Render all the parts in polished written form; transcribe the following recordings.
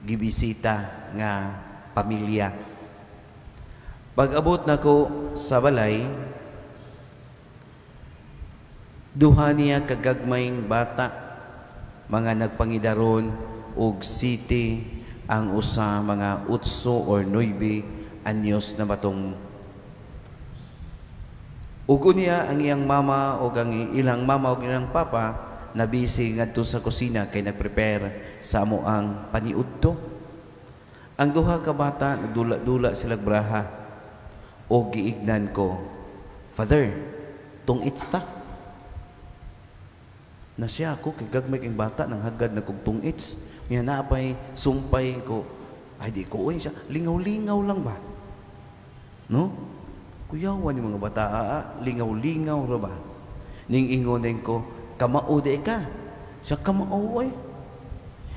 Gibisita nga pamilya. Pag-abot nako sa balay, duha niya kagagmayng bata, mga nagpangidaron og 7 ang usa, mga 8 or 9 anyos na batong. Ug unya ang iyang mama o ang ilang mama o ilang papa na busy ngadto sa kusina kay nagprepare sa amo ang paniudto. Ang duha ka bata nagdula-dula sila braha o giignan ko, "Father, tong-its ta." Na siya ako kay gagmay kang bata nang hagad na kog tong-its. Nga naapay sumpay ko. Ay, di ko oy siya, lingaw-lingaw lang ba? No? Kuyawan yung mga bata, lingaw-lingaw ra ba? Ning ingon din ko, "Kamao di ka." Siya, "Kamao ay."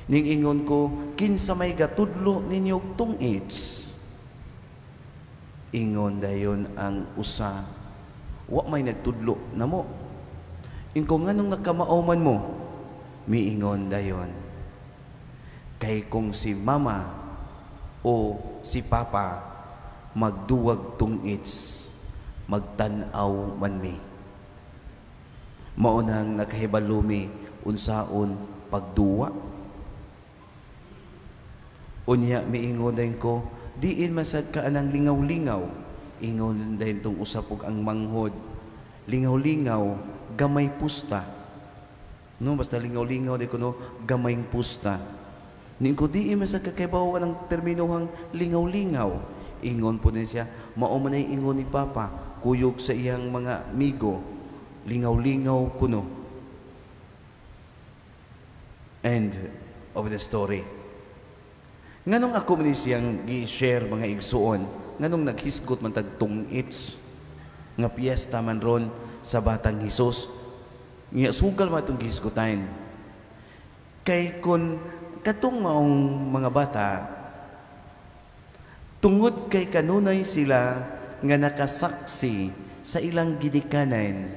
Ning ingon ko, "Kinsa may gatudlo ninyo og tong-its?" Ingon dayon ang usa, "Wa may nagtudlo namo." Ingko, "Nganong nakamao man mo?" Miingon dayon, "Kay kung si mama o si papa magduwag tong-its, magtan-aw man mi. Maunang nakahibalo mi unsaon pagduwa." Unya miingon dayon ko, "Diin man sad ka anang lingaw-lingaw?" Ingon dayon tong usap og ang manghod, "Lingaw-lingaw, gamay pusta." No, basta lingaw-lingaw di ko no, gamay pusta. Ning ko, "Diin man sad ka kahibaw ang terminohang lingaw-lingaw?" Ingon po din siya, "Mao man ay ingon ni papa, kuyog sa iyang mga amigo, lingaw-lingaw kuno." End of the story. Nganong ako man siyang gi-share, mga igsuon, nganong naghisgot man tag tong-its nga piyesta man ron sa batang Hesus? Nga sugal man itong gihisgutan. Kay kun katong maong mga bata, tungod kay kanunay sila nga nakasaksi sa ilang ginikanan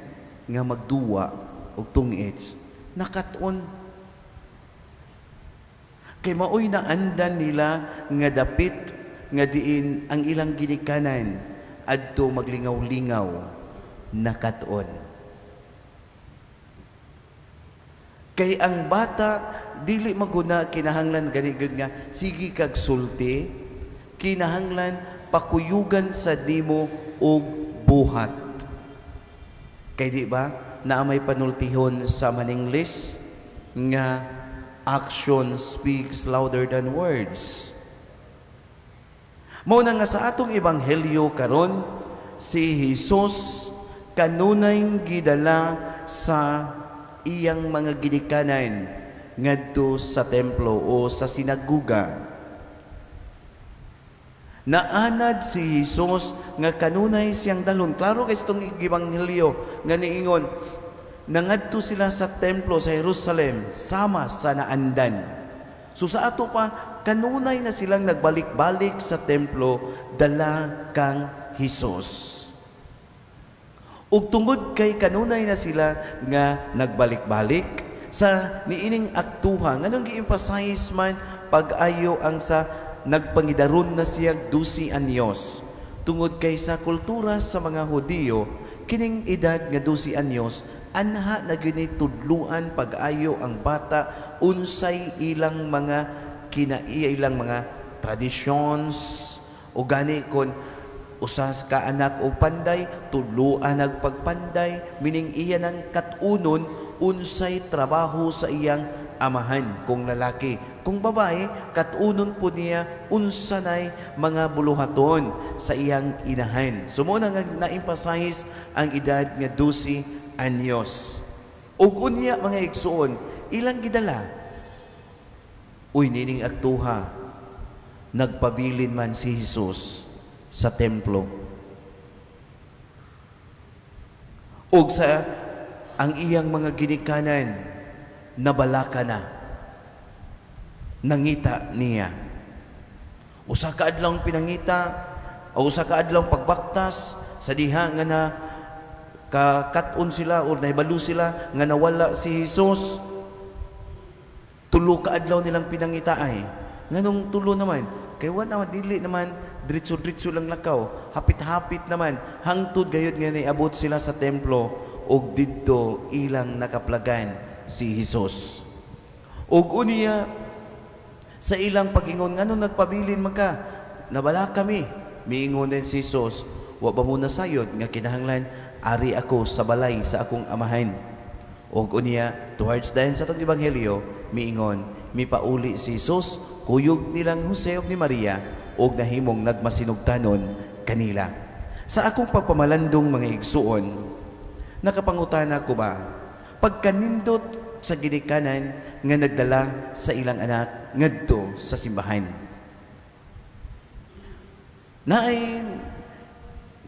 nga magduwa og tong-its, nakat-on. Kay maoy naandan nila nga dapit nga diin ang ilang ginikanan adto maglingaw-lingaw, nakat-on. Kay ang bata dili maguna kinahanglan gani gyud nga sige kag sulti, kinahanglan pakuyugan sa nimo og buhat. Kay di ba naa may panultihon sa Maningles nga action speaks louder than words? Mao na nga sa atong ebanghelyo karon, si Jesus kanunay gidala sa iyang mga ginikanan ngadto sa templo o sa sinaguga. Naanad si Jesus nga kanunay siyang dalon. Klaro kay itong ebanghelyo nga niingon, nangadto sila sa templo sa Jerusalem sama sa naandan. So sa ato pa, kanunay na silang nagbalik-balik sa templo dala kang Hesus. Ug tungod kay kanunay na sila nga nagbalik-balik sa niining aktuha, nganong gi-emphasize man pag-ayo ang sa nagpangidaron na siya 12 anyos? Tungod kay sa kultura sa mga Hudiyo, kining edad nga 12 anyos, anha na gini tudluan pag-ayo ang bata unsay ilang mga kinaiya, ilang mga traditions, o gani kon usas ka anak o panday, tudluan nagpagpanday, meaning iya ng katunon unsay trabaho sa iyang amahan kung lalaki. Kung babae, katunon po niya unsanay mga buluhaton sa iyang inahan. So mo na nga na-emphasize ang edad nga 12 anyos. Ug unya, mga igsuon, ilang gidala. Uy, nining aktuha, nagpabilin man si Jesus sa templo. Ug sa ang iyang mga ginikanan, nabalaka na. Nangita niya. Usa ka adlawng pinangita, o usa ka adlawng pagbaktas sa diha nga na kakat-on sila o nahibalo sila nga nawala si Jesus. 3 ka adlaw nilang pinangita ay. Nganong tulo naman? Kay wa naman, dili naman diretso-diretso lang lakaw, hapit-hapit naman hangtod gayud nga niabot sila sa templo ug didto ilang nakaplagan si Hesus. Ug unya sa ilang pag-ingon, "Nganong nagpabilin man ka? Nabala kami." Miingon din si Hesus, "Wa ba mo nasayod nga kinahanglan ari ako sa balay sa akong Amahan?" Ug unya towards the end sa atong ebanghelyo, miingon, mipauli si Hesus kuyog nilang Jose ug ni Maria ug nahimong nagmasinugtanon kanila. Sa akong pagpamalandong, mga igsuon, nakapangutana ko ba, pagkanindot sa ginikanan nga nagdala sa ilang anak ngadto sa simbahan. Naay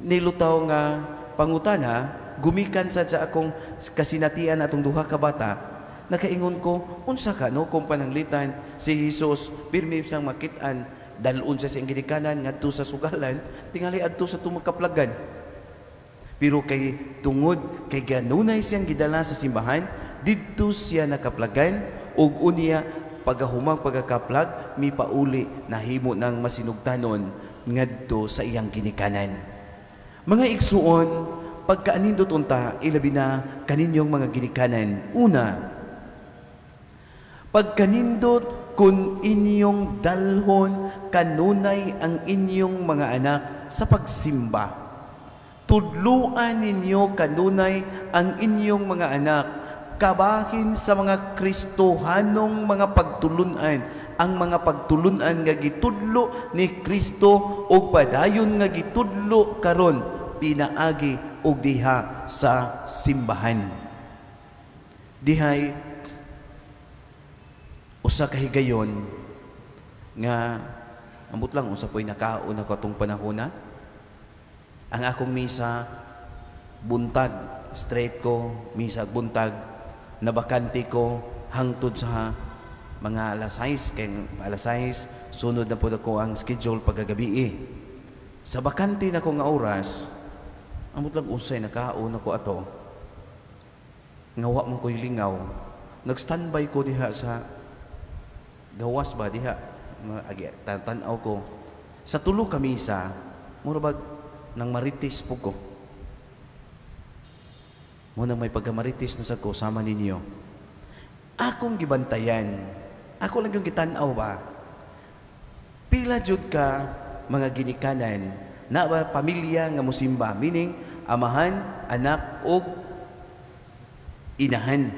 nilutaw nga pangutana gumikan sa akong kasinatian atong duha ka bata. Nakaingon ko, unsa ka no kung pananglitan si Jesus pirmi siyang makit-an dalon sa siyang ginikanan ngadto sa sugalan, tingali adto sa tumakaplagan? Pero kay tungod kay ganunay siyang gidala sa simbahan, didto siya nakaplagan ug unya pagahumang pagakaplag, mipauli, nahimo ng masinugtanon ngadto sa iyang ginikanan. Mga igsuon, pagkaanindot unta, ilabi na kaninyong mga ginikanan. Una, pagkanindot kung inyong dalhon kanunay ang inyong mga anak sa pagsimba. Tudluan ninyo kanunay ang inyong mga anak kabahin sa mga Kristohanong mga pagtulunan, ang mga pagtulunan nga gitudlo ni Kristo ug padayon nga gitudlo karon pinaagi og diha sa simbahan. Dihay usa ka higayon nga ambot lang unsa po'y nakaon ako atong panahona. Ang akong misa buntag, straight ko misa buntag, nabakante ko hangtod sa mga alas 6, kay alas 6 sunod na pud ako ang schedule pagkagabi. Sa bakante na ko nga oras, ambot lang unsay nakaon ako ato nga wa man ko'y lingaw. Nag-standby ko diha sa gawas ba diha, agi tan-aw ko sa tulo ka misa, mura bag nang marites po ko. Mo nang may pagkamarites mo sa ko sama ninyo. Akong gibantayan, ako lang yung gitan-aw ba. Pila jud ka mga ginikanan na ba pamilya nga musimba, meaning amahan, anak ug inahan.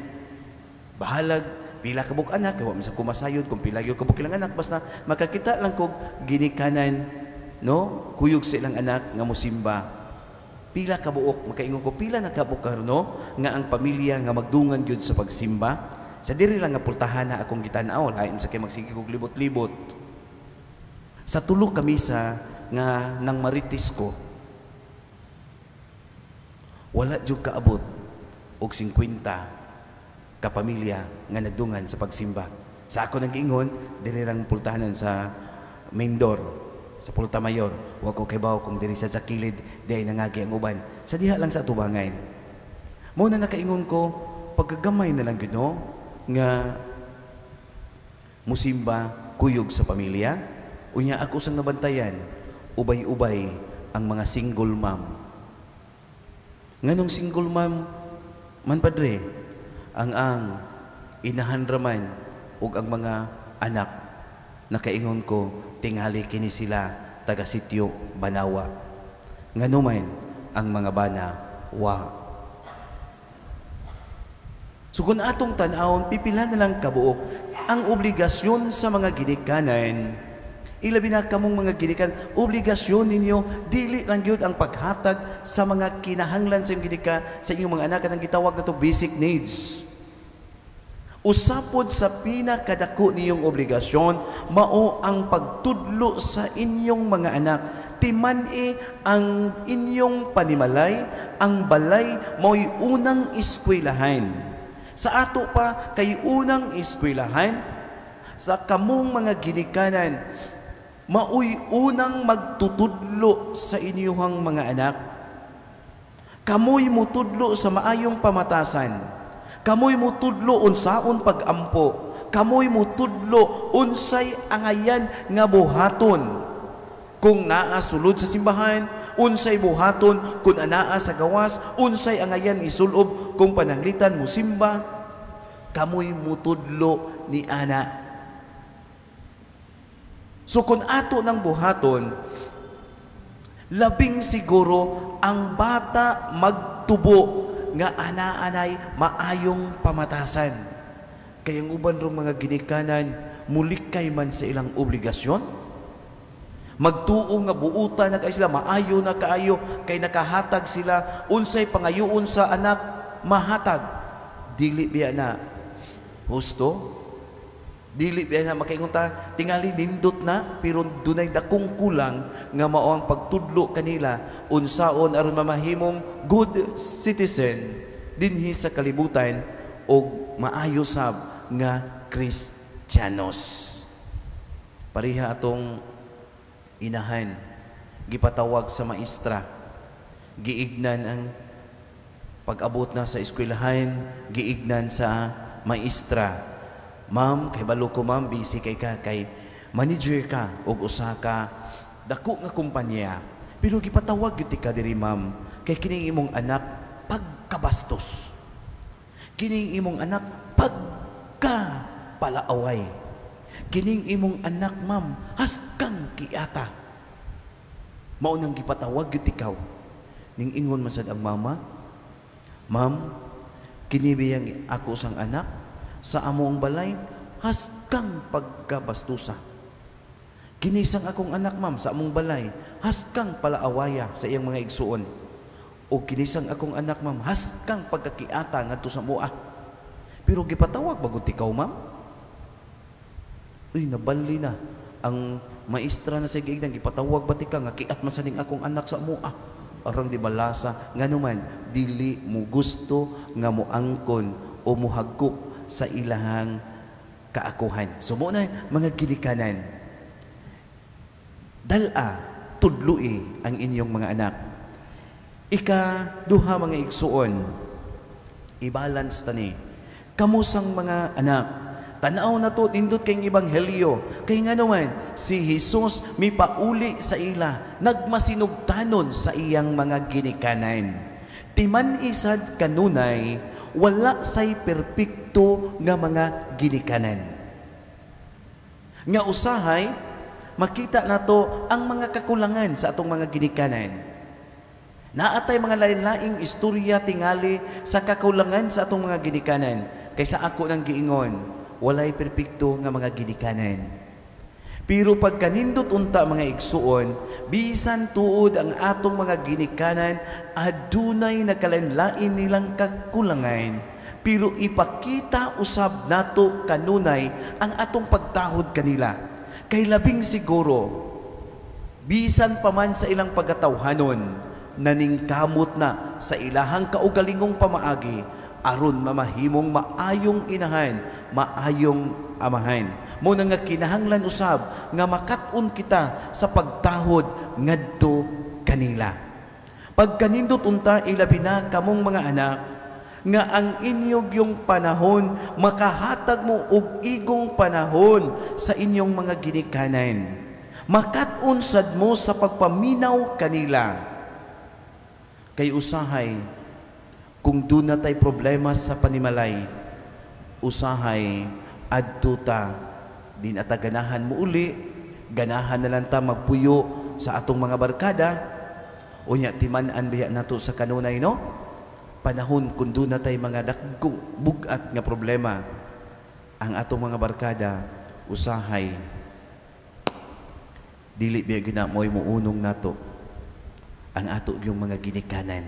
Bahalag pila ka buok anak, wa man sa kumasayod kung pila gyud ka buok ilang anak, basta makakita lang kog ginikanan, no, kuyog sa ilang anak nga musimba. Pila ka buok, makaingon ko pila na kabuok karon, no, nga ang pamilya nga magdungan gyud sa pagsimba. Sa diri lang nga pultahan na akong gitan-aw, lain sa kay magsige kog libot-libot. Sa tulo ka misa nga nang marites ko, wala jud kaabot og 50 ka pamilya nga nagdungan sa pagsimba. Sa ako nag-ingon, diri lang pultahanan sa main door, sa Pulta Mayor. Wa ko kibaw kung diri sa kilid di ay nangagi ang uban. Sa diha lang sa atubangan. Mo na nakaingon ko, pagkagamay na lang gyud, no, nga musimba kuyog sa pamilya. Unya ako sang nabantayan, ubay-ubay ang mga single mom. Nganong single mom man, Padre? Ang inahan raman ug ang mga anak. Nakaingon ko, tingali kini sila taga sitio Banawa. Nganuman ang mga bana wa? So kung atong tan-awon, pipila na lang kabuok ang obligasyon sa mga ginikanan. Ilabi na kamong mga ginikan, obligasyon ninyo dili lang gyud ang paghatag sa mga kinahanglan sa inyong ginika sa inyong mga anak, kanang gitawag nato basic needs. Usapod sa pinakadako niyong obligasyon, mao ang pagtudlo sa inyong mga anak. Timan-i ang inyong panimalay, ang balay mao'y unang eskwelahan. Sa ato pa kay unang eskwelahan, sa kamong mga ginikanan, mao'y unang magtutudlo sa inyong mga anak. Kamo'y mutudlo sa maayong pamatasan. Kamoy mutudlo unsaon pagampo. Kamoy mutudlo unsay angayan nga buhaton. Kung naa sulod sa simbahan, unsay buhaton kung anaa sa gawas, unsay angayan isulob kung pananglitan musimba, kamoy mutudlo ni ana. So kung ato ng buhaton, labing siguro ang bata magtubo nga ana-anay maayong pamatasan. Kay ang uban rong mga ginikanan mulikay man sa ilang obligasyon. Magtuo nga buutan na kay sila, maayo na kaayo, kay nakahatag sila, unsay pangayoon sa anak, mahatag. Dili biya na husto? Dili biya na makaingon ta, tingali nindot na, pero dunay dakong kulang nga mao ang pagtudlo kanila, unsaon aron mamahimong good citizen dinhi sa kalibutan og maayo sab nga Kristiyanos. Pareha atong inahan, gipatawag sa maestra, giignan ang pag-abot na sa eskwelahan, giignan sa maestra. Ma'am, kay balo ko ma'am, busy kay ka, kay manager ka og usa ka dako nga kumpanya. Pero gipatawag gyud ka diri ma'am, kay kining imong anak pagkabastos. Kining imong anak pagkapalaaway. Kining imong anak ma'am, haskang kiata. Mao nang gipatawag gyud ikaw. Ning ingon man sad ang mama, ma'am, kini biyang ako sang anak sa among balay haskang pagkabastusa. Kini sang akong anak ma'am sa among balay haskang palaawaya sa iyang mga igsuon. O kini sang akong anak ma'am haskang pagkakiata ngadto sa mua. Pero gipatawag bagud ikaw ma'am? Uy, nabali na ang maestra na sa giignan, gipatawag ba tika nga kiat man sa ning akong anak sa mua? Arang di balasa, nganuman dili mo gusto nga moangkon o mohagkup sa ilahang kaakuhan. So mo na mga ginikanan, dal-a, tudloi ang inyong mga anak. Ika duha mga igsuon, i-balance tani. Kamusang mga anak, tanaw na to, nindot kayong ebanghelyo. Kay nga naman, si Jesus mipauli sa ila, nagmasinugtanon sa iyang mga ginikanan. Timan isad kanunay, wala say perpekto nga mga ginikanan. Nga usahay, makita nato ang mga kakulangan sa atong mga ginikanan. Naatay mga lain-laing istorya tingali sa kakulangan sa atong mga ginikanan. Kaysa ako nang giingon, walay perpekto nga mga ginikanan. Pero pagkanindot unta mga igsuon, bisan tuod ang atong mga ginikanan, adunay nagkalain-lain nilang kakulangan. Pero ipakita usab nato kanunay ang atong pagtahod kanila. Kay labing siguro, bisan pa man sa ilang pagkatawhanon, naningkamot na sa ilahang kaugalingong pamaagi, aron mamahimong maayong inahan, maayong amahan. Muna nga kinahanglan usab nga makat-on kita sa pagtahod ngadto kanila. Pagkanindot unta ilabi na kamong mga anak, nga ang inyog yung panahon makahatag mo og igong panahon sa inyong mga ginikanan. Makat-on sad mo sa pagpaminaw kanila. Kay usahay, kung doon na tay problema sa panimalay, usahay, adto ta, din ata ganahan mo uli, ganahan na lang ta magpuyo sa atong mga barkada, unya timan-an biya nato sa kanunay, no? Panahon kung doon na tay mga dakong bugat nga problema, ang atong mga barkada, usahay, dili biya ginamoy muunong nato ang ato yung mga ginikanan.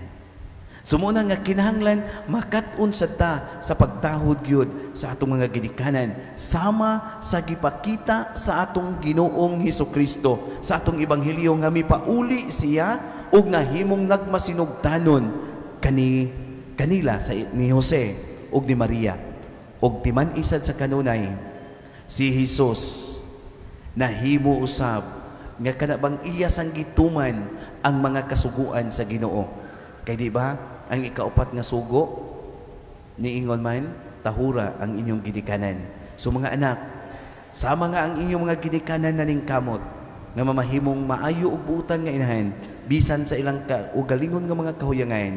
Sumuna nga kinahanglan makat-on sa ta sa pagtahod gyud sa atong mga ginikanan sama sa gipakita sa atong Ginoong Hesukristo sa atong ebanghelyo nga mipauli siya ug nahimong nagmasinugtanon kanila sa ni Jose ug ni Maria. Ug timan isad sa kanunay si Hesus nahimo usab nga kana bang iya sang gituman ang mga kasuguan sa Ginoo. Kay di ba ang ikaupat nga sugo, Niingon man, "Tahura ang inyong ginikanan." So mga anak, sama nga ang inyong mga ginikanan naningkamot nga mamahimong maayo ug buutan nga inahan bisan sa ilang kaugalingon nga mga kahuyangan,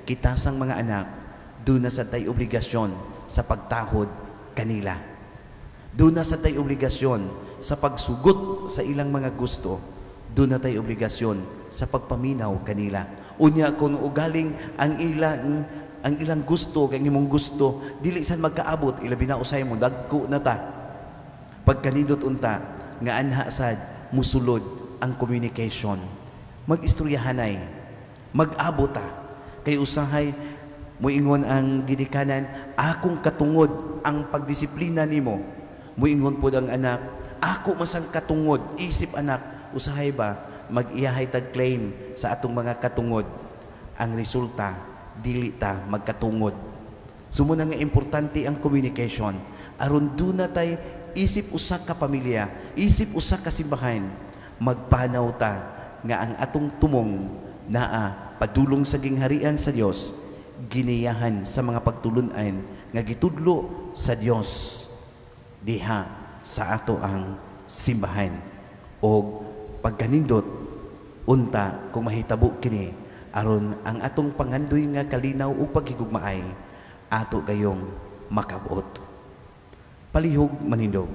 kita sang mga anak duna sad tay obligasyon sa pagtahod kanila. Duna sad tay obligasyon sa pagsugot sa ilang mga gusto. Duna tay obligasyon sa pagpaminaw kanila. Unya kung ugaling ang ilang gusto kay imong gusto dili sad magkaabot, ilabi na usay mo dagko na ta. Pagkanindot unta nga anha sad musulod ang communication. Mag-istoryahanay, mag-abot ta. Kay usahay muingon ang ginikanan, "Akong katungod ang pagdisiplina nimo." Muingon pod ang anak, "Ako masang katungod isip anak." Usahay ba mag-iyahay tag claim sa atong mga katungod? Ang resulta, dili ta magkatungod. So muna nga importante ang communication aron duna tay isip usa ka pamilya, isip usa ka simbahan, magpanaw ta nga ang atong tumong naa padulong sa gingharian sa Dios, giniyahan sa mga pagtulunan nga gitudlo sa Dios diha sa ato ang simbahan. Og pagkanindot unta kung mahitabo kini aron ang atong pangandoy nga kalinaw ug paghigugmaay ato gayong makabot. Palihog manindog.